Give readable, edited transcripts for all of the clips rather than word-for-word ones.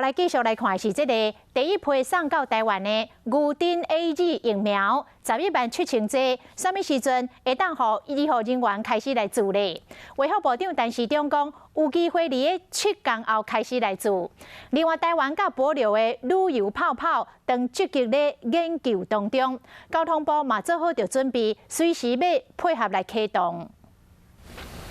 來繼續來看是這个第一批送到台灣的牛津 AZ 疫苗，11萬7千劑，啥物時陣會當予醫護人員開始來注咧？衛福部長陳時中講，有機會佇咧7工後開始來注。另外，台灣佮帛琉的旅遊泡泡正積極咧研究當中，交通部嘛做好著準備，隨時欲配合來啟動。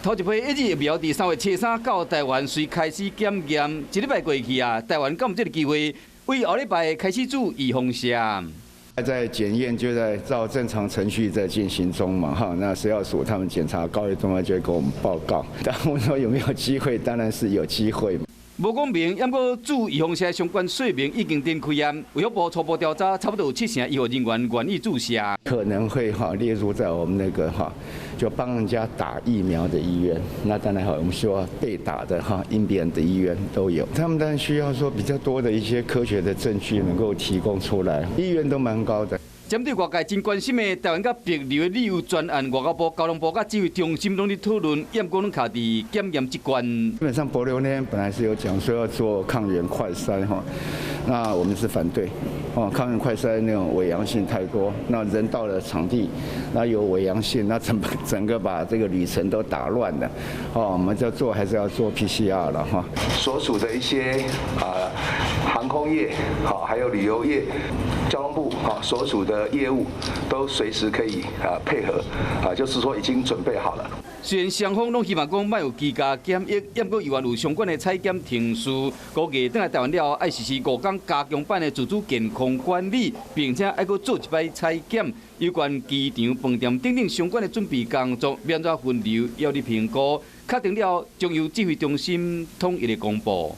頭一批 AZ 疫苗佇3月初3到台灣，隨開始檢驗。一禮拜過去啊，台灣敢有這个機會，為後禮拜開始注預防射。在檢驗就在照正常程序在進行中嘛，哈，那食藥署他們檢查告一段落就會給我們報告。但我說有沒有機會，當然是有機會。無講明，毋過注預防射相關說明已經展開啊。衛福部初步調查，差不多有七成醫護人員願意注射。可能會哈列入在我們那個哈，就幫人家打疫苗的醫院。那當然好，我們說被打的哈，應變的醫院都有。他們當然需要說比較多的一些科學的證據能夠提供出來，意願都蠻高的。針對外界真關心的台灣佮帛琉的旅遊專案，外交部、交通部佮指揮中心攏佇討論，毋過攏卡佇檢驗這關。基本上帛琉那邊本來是有講說要做抗原快篩哈，那我們是反對，哦，抗原快篩那種偽陽性太多，那人到了場地，那有偽陽性，那整整個把這個旅程都打亂了，哦，我們就做還是要做 PCR 了哈。所屬的一些啊航空業，好，還有旅遊業。交通部啊所屬的業務都隨時可以啊配合啊，就是說已經準備好了。雖然雙方攏希望講莫有居家檢疫，毋過猶原有相關的採檢程序，估計轉來台灣了後，愛實施5工加強版的自主健康管理，並且愛閣做一擺採檢。有關機場、飯店等等相關的準備工作，欲按怎分流，猶佇評估，確定了將由指揮中心統一的公布。